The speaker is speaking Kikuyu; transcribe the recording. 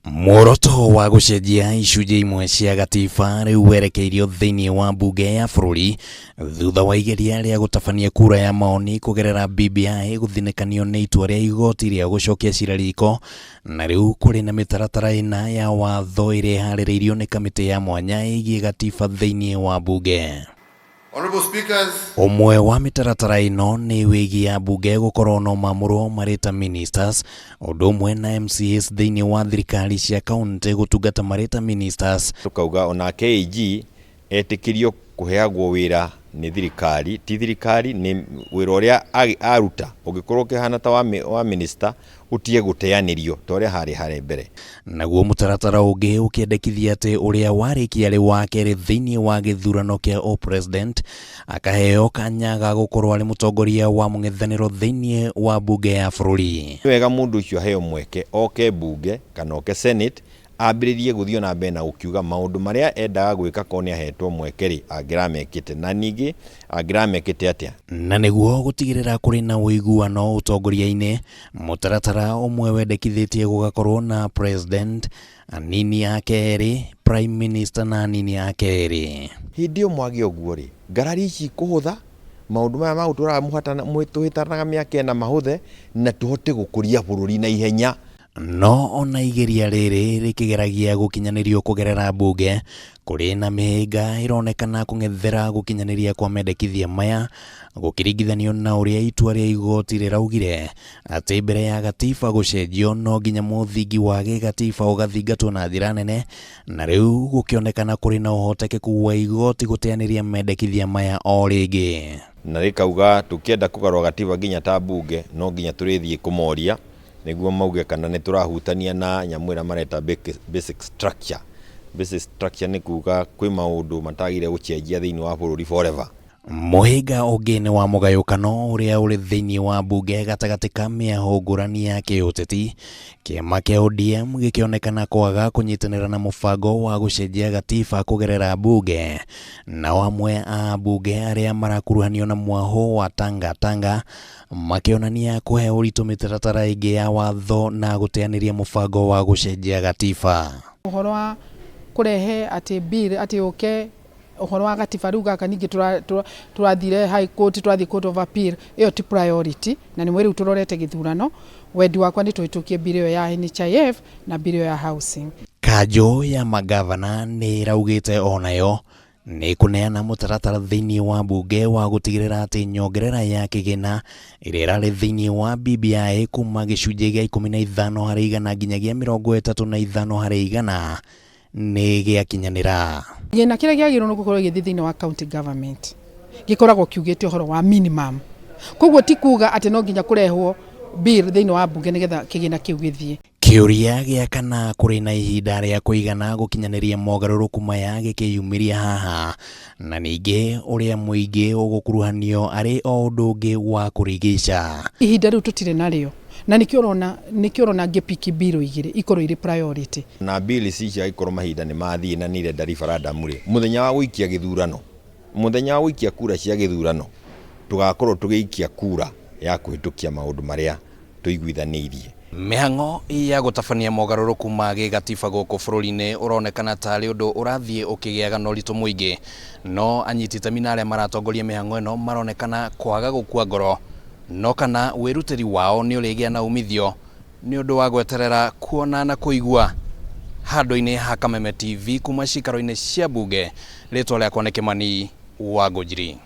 Muoroto wa gũcenjia icunjĩ imwe cia gatiba rĩu werekeirio thĩinĩ wa mbunge ya bũrũri thutha wa igeria rĩa gũtabania kura ya maoni kũgerera BBI gũthinĩkanio nĩ itua rĩa igoti rĩa gũcokia cira riko, na rĩu kũrĩ na mĩtaratara ĩna ya watho ĩrĩa ĩharĩrĩirio nĩ kamĩtĩ ya mwanya ĩgiĩ gatiba thĩinĩ wa mbunge. Honorable Speakers, Ũmwe wa mĩtaratara ĩno nĩ wĩgiĩ ambunge gũkorwo no mamũrwo marĩ ta ministers, ũndũ ũmwe na MCAs thĩinĩ wa thirikari cia kaunti gũtungata marĩ ta ministers. Tũkauga onake AG etĩkĩrio kũheagwo wĩra nĩ thirikari, ti thirikari, nĩ wĩra ũrĩa aruta ũngĩkorwo ũkĩhana ta wa minister, ũtige gũteanĩrio ta ũrĩa harĩ harĩa mbere. Naguo mũtaratara ũngĩ ũkĩendekithia atĩ ũrĩa warĩkia arĩ wa kerĩ thĩinĩ wa gĩthurano kĩa ũpresident akaheo kanya ga gũkorwo arĩ mũtongoria wa mũng'ethanĩro thĩinĩ wa mbunge ya bũrũri. Nĩ wega mũndũ ũcio aheo mweke oke mbunge kana oke Senate ambĩrĩrie gũthiĩ ona mbere na gũkiuga maũndũ marĩa endaga gwĩka korwo nĩ ahetwo mweke rĩ, angĩramekĩte, na ningĩ angĩramekĩte atĩa. Na nĩguo gũtigĩrĩra kũrĩ na ũiguano ũtongoria-inĩ, mũtaratara ũmwe wendekithĩtie gũgakorwo na president, anini ake erĩ, prime minister na anini ake erĩ. Hĩndĩ ĩyo mwagĩa ũguo rĩ, ngarari ici ikũhũtha, maũndũ maya ma gũtũraga tũhĩtanaga mĩaka ĩna mahũthe, na tũhote gũkũria bũrũri na ihenya. No ona igeria rĩrĩ rĩkĩgeragia gũkinyanĩrio kũgerera mbunge, kũrĩ na mĩhĩnga ĩronekana kũng'ethera gũkinyanĩria kwa mendekithia maya gũkĩringithanio na ũrĩa itua rĩa igoti rĩraugire atĩ mbere ya gatiba gũcenjio no nginya mũthingi wa gĩgatiba ũgathingatwo na njĩra nene, na rĩu gũkĩonekana kũrĩ na ũhotekeku wa igoti gũteanĩria mendekithia maya o rĩngĩ. Na rĩkauga tũkĩenda kũgarũra gatiba nginya ta mbunge no nginya tũrĩthiĩ kũmoria nĩguo mauge kana nĩ tũrahutania na nyamũ ĩrĩa mareta basic structure. Basic structure nĩ kuga kwĩ maũndũ matagĩrĩire gũcenjia thĩinĩ wa bũrũri forever. Mũhĩnga ũngĩ nĩ wa mũgayũkano ũrĩa ũrĩ thĩinĩ wa mbunge gatagatĩ ka mĩahũ ngũrani ya kĩũteti. Kĩama kĩa ODM gĩkĩonekana kwaga kũnyitanĩra na mũbango wa gũcenjia gatiba kũgerera mbunge. Nao amwe a ambunge arĩa marakuruhanio na mwahũ wa Tanga Tanga makĩonania kũhe ũritũ mĩtaratara ĩngĩ ya watho na gũteanĩria mũbango wa gũcenjia gatiba. Ũhoro wa kũrehe atĩ bill atĩ ũke ũhoro wa gatiba rĩu gaka ningĩ tũrathire high court, twathiĩ court of appeal, ĩyo ti priority, na nĩ rĩu tũrorete gĩthurano. Wendi wakwa nĩ tũhĩtũkie bill ĩyo ya NHIF na bill ĩyo ya housing. Kanjũ ya magavana nĩ ĩraugĩte onayo nĩ kũneana mũtaratara thĩinĩ wa mbunge wa gũtigĩrĩra atĩ nyongerera ya kĩgĩna ĩrĩa ĩrarĩ thĩinĩ wa BBI kuma gĩcunjĩ gĩa 15 harĩ igana nginyagia 35 harĩ igana nĩ gĩakinyanĩra. Kĩgĩna kĩrĩa kĩagĩrĩirwo nĩ gũkorwo gĩgĩthiĩ thĩinĩ wa county government gĩkoragwo kiugĩte ũhoro wa minimum, koguo ti kuga atĩ no nginya kũrehwo bill thĩinĩ wa mbunge nĩgetha kĩgĩna kĩu gĩthiĩ. Kĩũria gĩa kana kũrĩ na ihinda rĩa kũigana gũkinyanĩria mogarũrũku maya gĩkĩyumĩria haha, na ningĩ ũrĩa mũingĩ ũgũkuruhanio arĩ o ũndũ ũngĩ wa kũrigica. Ihinda rĩu tũtirĩ narĩo, na nĩkĩo ũrona, nĩkĩo ũrona ngĩpiki bill igĩrĩ ikorwo irĩ priority. Na bill ici ciagĩkorwo mahinda nĩ mathiĩ na nĩ irenda referendum rĩ, mũthenya wa gũikia gĩthurano, mũthenya wa gũikia kura cia gĩthurano, tũgakorwo tũgĩikia kura ya kũhĩtũkia maũndũ marĩa tũiguithanĩirie. Mĩhang'o ya gũtabania mogarũrũku ma gĩgatiba gũkũ bũrũri-inĩ ũronekana tarĩ ũndũ ũrathiĩ ũkĩgĩaga na ũritũ mũingĩ, no anyiti itemi na arĩa maratongoria mĩhang'o ĩno maronekana kwaga gũkua ngoro, no kana wĩrutĩri wao nĩ ũrĩgĩa na umithio nĩ ũndũ wa gweterera kuona na kũigua. Handũ-inĩ ha Kameme TV kuma cikaro-inĩ cia mbunge, rĩtwa rĩakwa nĩ Kĩmani wa Ngũnjiri.